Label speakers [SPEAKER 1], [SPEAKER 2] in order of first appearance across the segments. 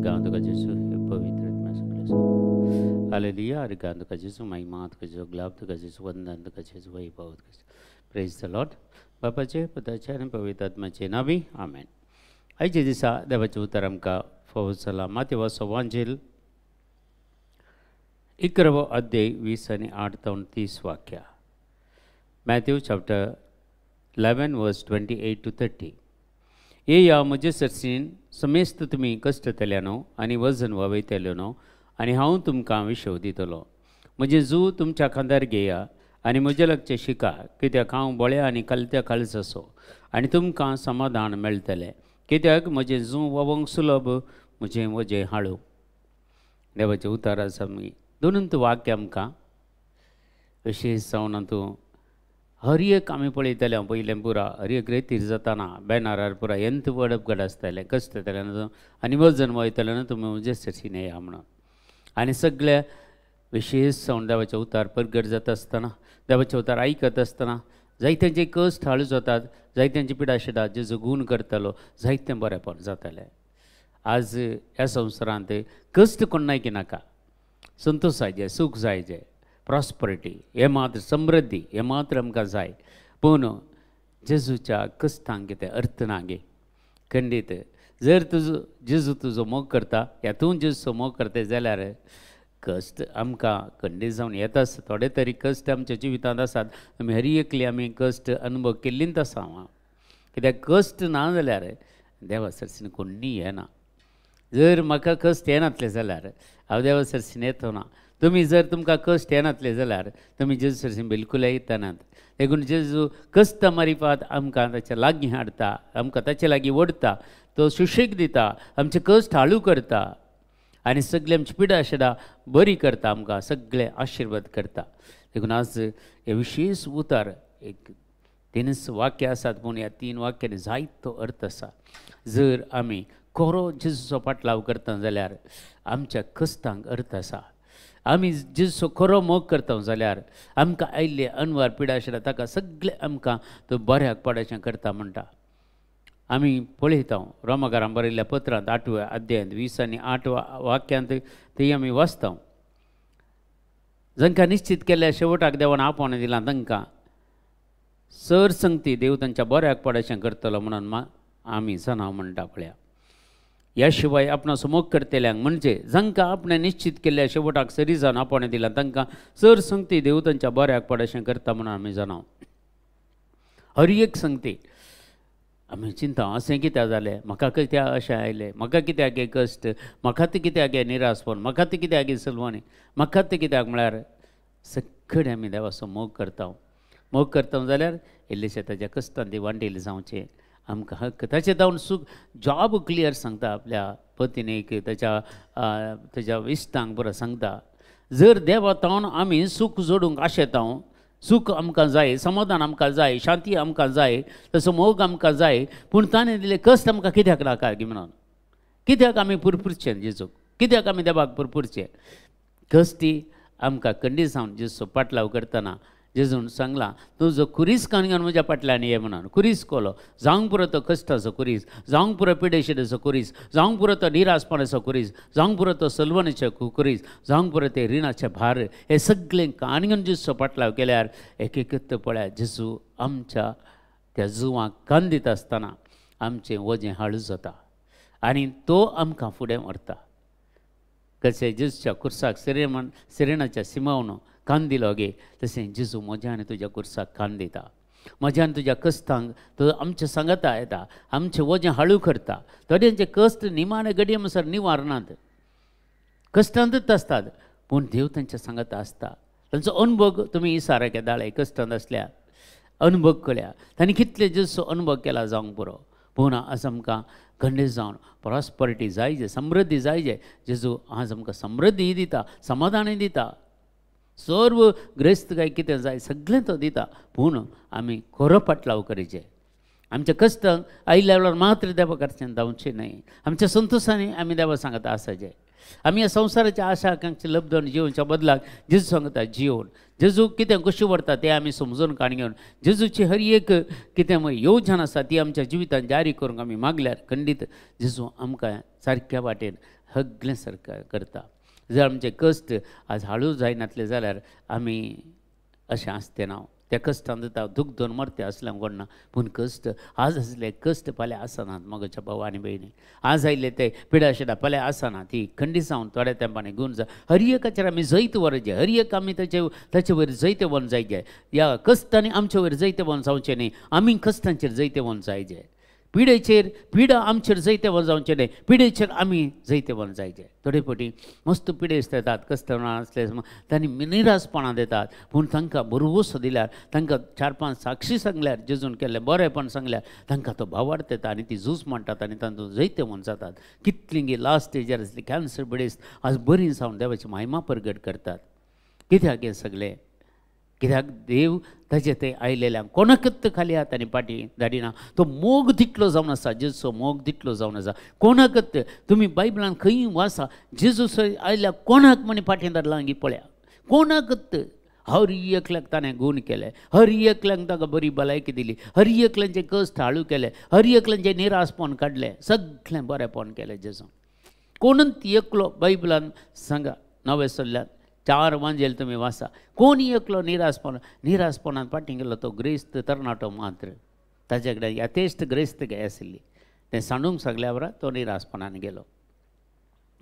[SPEAKER 1] गांव तुका जेजू, पवित्र आत्मा सगळें. हालेलुया. गांव तुका जेजू, महिमा तुका जेजू, गुलाब तुका जेजू, वंदन तुका जेजू, वैभव तुका जेजू. प्रेज the Lord. बापाचे, पुताचे आनी पवित्र आत्म्याचे नांवी आमेन. आयच्या दिसा देवाचें उतर आमकां फावो जाला मातेवाचो वांजेल 11वो अध्याय 20 आनी 8 जावन 30 वाक्या. Matthew chapter 11 verse 28 to 30. येया म्हजे सरसीन समेस्त तुमी कश्टतल्या न्हू आनी वजन वावयतल्यो न्हू आनी हांव तुमकां विशव दितलो. म्हजें जू तुमच्या खांदार घेया आनी म्हजे लागचें शिका, कित्याक हांव बळ्या आनी कालत्या काळज आसो आनी तुमकां समाधान मेळटलें, कित्याक म्हजें जू वावंक सुलभ, म्हजें वजें हाळू. देवाचें उतार आसा. आमी दोनूच वाक्य आमकां विशेश जावन तूं हर एक आमी पळयतले. हांव पयलें पुरा हर एक रेतीर जाताना बॅनरार पुरा एंत व्हड अपघात आसताले, कश्ट जाताले आनी वजन वयतलें न्हू तुमी म्हजे सरशीन येया म्हणून. आनी सगळे विशेश जावन देवाचें उतार परगट जाता आसतना, देवाचें उतार आयकत आसतना जायत्यांचे कश्ट हाळू जातात, जायत्यांची पिडा शिडा जेजू गूण करतालो, जायतें बरेंपण जातालें. आज ह्या संवसारांत कश्ट कोण की नाका, संतोश जाय जे, सूख जाय जे, प्रॉस्परिटी हें मात्र, समृद्धी हें मात्र आमकां जाय. पूण जेजूच्या कश्टांक कितें अर्थ ना गे. खंडीत जर तुजो जेजू तुजो मोग करता या तूं जेजूचो मोग करता जाल्यार कश्ट आमकां खंडीत जावन येताच. थोडे तरी कश्ट आमच्या जिवितांत आसात. आमी हर एकली आमी कश्ट अनुभव केल्लीच आसा. हांव कित्याक कश्ट ना जाल्यार देवा सरसीन कोण्णी येना. जर म्हाका कश्ट येनातले जाल्यार हांव देवा सरसीन येतो ना. तुमी जर तुमकां कश्ट येनातले जाल्यार तुमी जेजू सरसीन बिलकूल येतनात. देखून जेजू कश्ट मारिफात आमकां ताच्या लागीं हाडटा, आमकां ताचे लागीं ओडटा, तो सुशेग दिता, आमचे कश्ट हाळू करता आनी सगळे आमची पिडा शिडा बरी करता, आमकां सगळे आशिर्वाद करता. देखून आज हे विशेश उतार एक 3 वाक्य आसात, पूण ह्या 3 वाक्यांनी जायतो अर्थ आसा. जर आमी खरो जेजूचो पाटलाव करता जाल्यार आमच्या कश्टांक अर्थ आसा. आमी जेजूचो खरो मोग करता जाल्यार आमकां आयिल्ले अनवार पिडा शिडा ताका सगळे आमकां तो बऱ्याक पडाचें करता म्हणटा. आमी पळयता रोमाकारां बरयल्ल्या पत्रांत 8व्या अध्यायांत 20 आनी 8 वाक्यांत थंय आमी वाचता, जांकां निश्चित केल्ल्या शेवटाक देवान आपोवणें दिलां तांकां सर संगती देव तांच्या बऱ्याक पडाचें करतलो म्हणून आमी जाणा म्हणटा पळया. ह्या शिवाय आपणाचो मोग करतल्यांक म्हणजे जांकां आपणें निश्चित केल्ल्या शेवटाक सरी जावन आपोवणें दिलां तांकां सर संगती देव तांच्या बऱ्याक पडाचें करता म्हणून आमी जाणा. हर एक संगती आमी चिंता अशें कित्याक जालें, म्हाका कित्याक अशें आयलें, म्हाका कित्याक हें कश्ट, म्हाका तें कित्याक हें निराशपण, म्हाका तें कित्याक हें सलवणी, म्हाका तें कित्याक म्हळ्यार सगळे आमी देवाचो मोग करता. मोग करता जाल्यार इल्लेशें ताच्या कश्टान ती वांटेली जावचें आमकां हक्क. ताचें जावन सूख जॉब क्लियर सांगता आपल्या पतीनेक, ताच्या ताच्या इश्टांक बरो सांगता. जर देवा तावन आमी सूख जोडूंक आशेता, सूख आमकां जाय, समाधान आमकां जाय, शांती आमकां जाय, तसो मोग आमकां जाय, पूण ताणें दिलें कश्ट आमकां कित्याक नाका म्हणून? कित्याक आमी पुरपुरचें जेजूक, कित्याक आमी देवाक पुरपुरचें? कश्टी आमकां खंडीत जावन जेजूचो पाटलाव करतना जेजून सांगलां, तुजो खुरीस कान घेवन म्हज्या फाटल्यान ये म्हणून. खुरीस कोलो जावंक पुरो तो कश्टाचो खुरीस, जावंक पुरो पिडेशिडेचो खुरीस, जावंक पुरो तो निराशपणाचो खुरीस, जावंक पुरो तो सलवणेचो खुरीस, जावंक पुरो ते रिणाचे भार, हे सगळें कान घेवन जेजूचो पाटलाव केल्यार एक एकच पळया जेजू आमच्या त्या जुवांक कान दिता आसतना आमचें वजें हाळू जाता आनी तो आमकां फुडें व्हरता. कशें जेजूच्या खुर्साक सिरेनाच्या सिमावन कान दिलो गे, तशें जेजू म्हज्या आनी तुज्या खुर्साक कान दिता, म्हज्या आनी तुज्या कश्टांक तो आमच्या सांगाता येता, आमचें वजें हाळू करता. थोड्यांचे कश्ट निमाणे घडये म्हणसर निवारनात, कश्टांतच आसतात, पूण देव तांच्या सांगाता आसता. तांचो अनुभव तुमी इसारा केदाळे कश्टांत आसल्या अनुभव कळ्या तांणी कितले जेजूचो अनुभव केला जावंक पुरो. पूण आज आमकां खंडीत जावन प्रॉस्परिटी जाय जे, समृद्धी जाय जे, जेजू आज आमकां समृद्धी दिता, समाधानय दिता, सर्व ग्रेस्त काय कितें जाय सगळें तो दिता. पूण आमी खरो पाटलाव करीचे. आमच्या कश्टांक आयिल्ल्या वेळार मात्र देवा कडच्यान धांवचें न्हय, आमच्या संतोशांनी आमी देवा सांगता आसाचें. आमी ह्या संवसाराच्या आशा आकांक्षा लब्धून जिवनच्या बदलाक जेजू सांगता जिवन. जेजू कितें कशी व्हरता तें आमी समजून काण घेवन जेजूची हर एक कितें योजन आसा ती आमच्या जिवितांत जारी करूंक आमी मागल्यार खंडीत जेजू आमकां सारक्या वाटेन सगळें सरकार करता. जर आमचे कश्ट आज हाळू जायनातले जाल्यार आमी अशें आसते ना, त्या कश्टान दिता दुख दोन मरते आसलें कोण ना, पूण कश्ट आज आसले कश्ट फाल्यां आसनात मगोच्या भाव आनी भयणी. आज आयले ते पिडा शिडा फाल्यां आसना, ती खंडी जावन थोड्या तेंपानी गुण जा. हर एकाचेर आमी जैत व्हरचें, हर एक आमी ताचे वयर जैतवंत जायचे. ह्या कश्टांनी आमचे वयर जैतवंत जावचें न्ही, आमी कश्टांचेर जैतवंत जायचे. पिडेचेर पिडा आमचेर जैतवंत जावचें न्ही, पिडेचेर आमी जैतवंत जायचे. थोडे फावटी मस्त पिडेस्त येतात, कश्टमर आसले तांणी निरासपणां दितात, पूण तांकां भरवंसो दिल्यार, तांकां 4-5 साक्षी सांगल्यार, जेजून केल्लें बरेंपण सांगल्यार तांकां तो भावार्थ येता आनी ती झूज म्हणटात आनी तांतून जैतवंत जातात. कितलींगी लास्ट स्टेजार आसली कॅन्सर पिडेस्त आज बरीं जावन देवाची महिमा परगट करतात. कित्याक हें सगळें? कित्याक देव ताजे थंय आयलेल्यांक कोणाकच खाली हात आनी पाटी धाडिना. तो मोग तितलो जावन आसा, जेजूचो मोग तितलो जावन आसा. कोणाकच तुमी बायबलान खंय वाचा, जेजू आयल्या कोणाक म्हणी फाटीं धाडला गी पळया, कोणाकच. हर एकल्याक ताणें गूण केले, हर एकल्याक ताका बरी भलायकी दिली, हर एकल्यांचे कश्ट हाळू केले, हर एकल्यांचें निरासपण काडलें, सगळें बरेंपण केलें जेजून. कोणूच एकलो बायबलान सांगा, नवे सल्ल्यान 4 वांजेल तुमी वाचा, कोणी एकलो निरासपण निरासपणान फाटीं गेलो तो ग्रेस्त तरणाटो मात्र, ताजे कडेन यथेश्ट ग्रेस्त गाय आशिल्ली, तें सांडूंक सगल्या बरा तो निरासपणान गेलो.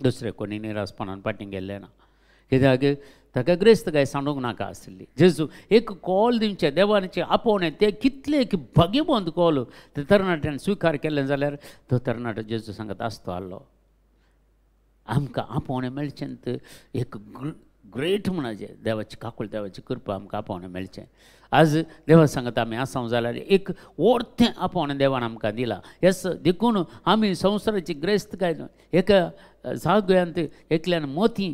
[SPEAKER 1] दुसरे कोणी निरासपणान फाटीं गेल्ले ना, कित्याक ताका ग्रेस्त गाय सांडूंक नाका आशिल्ली. जेजू एक कॉल दिवचें, देवाचे आपोवणें, तें कितलें एक भाग्यवंत कॉल ते तरणाट्यान स्विकार केलें जाल्यार तो तरणाटो जेजू सांगत आसतो आहलो. आमकां आपोवणें मेळचें एक ग्रेट म्हणचें, देवाची काकूळ, देवाची कृपा आमकां आपोवणें मेळचें. आज देवा सांगता आमी आसाव जाल्यार एक वर्तें आपोवणें देवान आमकां दिलां. येस देखून आमी संवसाराची ग्रेस्त काय एका जाग्यांत एकल्यान मोती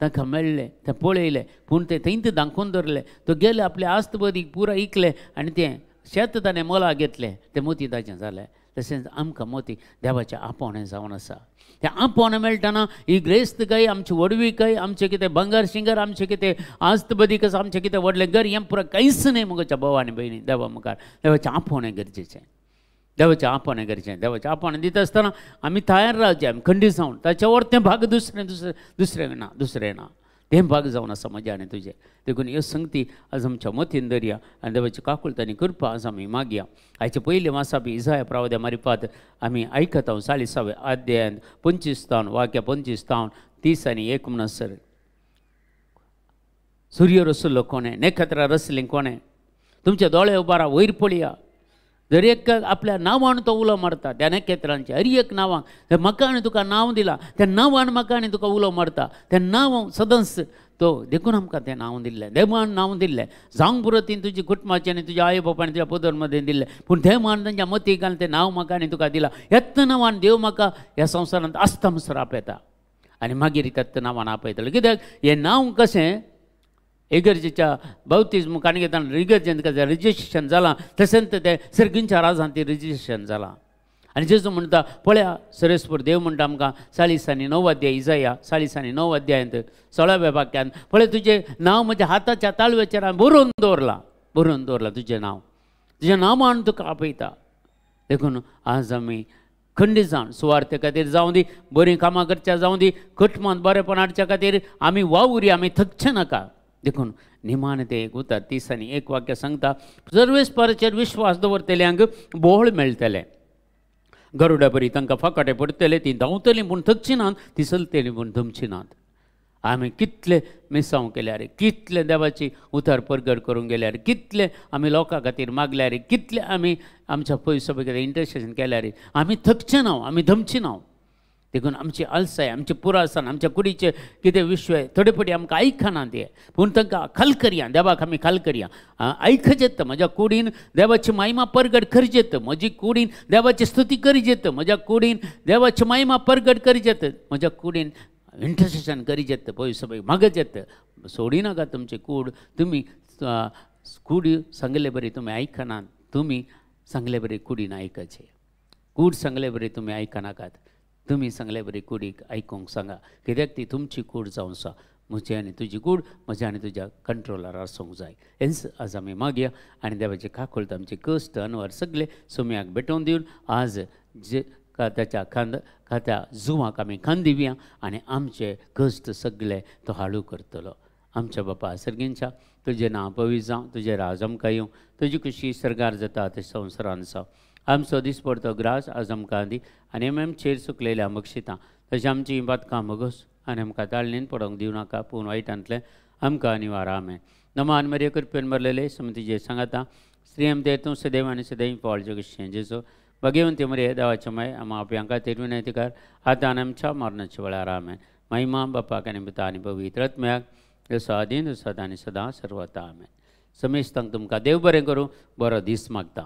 [SPEAKER 1] तांकां मेळ्ळें, तें पळयलें, पूण तें थंयच दाखोवन दवरलें. तो गेले आपले आस्त बदी पुरा इकलें आनी तें शेत ताणें मोला घेतलें, तें मोती ताचें जालें. तशेंच आमकां मोती देवाचें आपोवणें जावन आसा. तें आपोवणें मेळटना ही ग्रेस्त काय, आमची व्हडवीकाय, आमचें कितें भांगर शिंगर, आमचें कितें आस्त बदीक आसा, आमचें कितें व्हडलें घर, हें पुरा कांयच न्हय मुगोच्या भाव आनी भयणी. देवा मुखार देवाचें आपोवणें गरजेचें, देवाचें आपोवणें गरजेचें. देवाचें आपोवणें दिता आसतना आमी तयार रावचें, आमी खंडीत जावन ताचे वर तें भाग दुसरें दुसरें दुसरें ना, दुसरें ना, तें भाग जावन आसा म्हजें आनी तुजें. देखून ह्यो संगती आज आमच्या मतीन दरया आनी देवाची काकुळट आनी कृपा आज आमी मागया. आयचे पयलें वाचापी इजाया प्रावद्या मारिफात आमी आयकता 40व्या अध्यायांत 25 वाक्या 25 30 आनी 1 म्हणसर. सूर्य रसलो कोणें, नखेत्रां रसलीं कोणें, तुमचे दोळे उबारा वयर पळया. दर एक आपल्या नांवान तो उलो मारता त्या नखेत्रांचे, हर एक नांवांक म्हाका आनी तुका नांव दिलां, त्या नांवान म्हाका आनी तुका उलो मारता, तें नांव सदांच तो. देखून आमकां तें नांव दिल्लें, देवान नांव दिल्लें. जावंक पुरो ती तुजी कुटुंबाचें आनी तुज्या आई बापायन तुज्या पोदर मदें दिल्लें, पूण देवान तांच्या मती घालून तें नांव म्हाका आनी तुका दिलां. ह्याच नांवान देव म्हाका ह्या संवसारांत आसता म्हणसर आपयता आनी मागीर त्याच नांवान आपयतलो. कित्याक हें नांव कशें इगर्जेच्या बाप्तिज्म काणी घेतना इगर्जेंत कशें रजिस्ट्रेशन जालां, तशेंच तें सर्गींच्या राजांत तें रजिस्ट्रेशन जालां. आनी जेजू म्हणटा पळया, सरेस्पर देव म्हणटा आमकां 40 आणि 9 अध्याय, इजाया 40 आणि 9 अध्यायांत 16व्या वाक्यांत, पळय तुजें नांव म्हज्या हाताच्या ताळव्याचेर हांवें बरोवन दवरलां, बरोवन दवरलां तुजें नांव, तुजें नांवान तुका आपयता. देखून आज आमी खंडीत जावन सुवार्थे खातीर जावं दी, बरीं कामां करच्या जावं दी, कटमान बरेपण हाडच्या खातीर आमी वावुरी, आमी थकचें नाका. देखून निमाणें तें एक उतर 30 आनी 1 वाक्य सांगता, सर्वेस्पराचेर विश्वास दवरतल्यांक बोळ मेळटलें, गरुडा बरी तांकां फाकाटे पडटले, ती धांवतलीं पूण थकची नात, ती चलतलीं पूण दमची नात. आमी कितले मिसांव केल्यार, कितले देवाची उतर परगट करूंक गेल्यार, कितले आमी लोकां खातीर मागल्यार, कितले आमी आमच्या पयसो खातीर इंटरसेशन केल्यार, आमी थकचे ना, आमी दमचे ना. देखून आमची आलसाय, आमचे पुरासान, आमच्या कुडीचे कितें विश्व थोडे फावटी आमकां आयकना ते, पूण तांकां खाल करया, देवाक आमी खाल करया. आयकचेत म्हज्या कुडीन देवाची महिमा परगट करचेत, म्हजी कुडीन देवाची स्तुती करीजेत, म्हज्या कुडीन देवाची महिमा परगट करीजेत, म्हज्या कुडीन इंटरसेशन करीजेत, पयसो मागचेत. सोडिनाका तुमची कूड, तुमी कूड सांगले बरी तुमी आयकनात, तुमी सांगले बरी कुडीन आयकचे, कूड सांगले बरी तुमी आयकनाकात, तुमी सांगले बरी कुडीक आयकूंक सांगा, कित्याक ती तुमची कूड जावन आसा, म्हजी आनी तुजी कूड म्हज्या आनी तुज्या कंट्रोलार आसूंक जाय. हेंच आज आमी मागया आनी देवाचे काकुळट आमचे कश्ट अनवर सगळे सोम्याक भेटोवन दिवन आज जे ताच्या खांद खात्या जुवाक आमी खांद दिवया आनी आमचे कश्ट सगळे तो हाडू करतलो. आमच्या बापा सर्गींच्या तुजें नांव पवित्र जावं, तुजें राज आमकां येवं, तुजी खुशी सर्गार जाता तशें संवसारान जावं. आमचो दिसपडतो ग्रास आज आमकां दी आनी आमी आमचेर चुकलेल्या बक्षितां तशें आमची बातकां मगोस आनी आमकां ताळणेन पडोवंक दिवं नाका, पूण वायटांतलें आमकां निवार. आमेन. नमान मरिया कृपेन भरलेले समतीचे सांगाता स्त्री आमते तूं सदैव आनी सदैव पावल जगशें जेजो भगवंती मरिया देवाच्या माय आमा आपल्या खातीर विनंती कर आतां आनी आमच्या मरणाच्या वेळार. आमेन. महिमा बापाक आनी पुता आनी पवित्र आत्म्याक, जसो आदीन सदां आनी सदां सर्वता. आमेन. समेस्तांक तुमकां देव बरें करूं, बरो दीस मागता.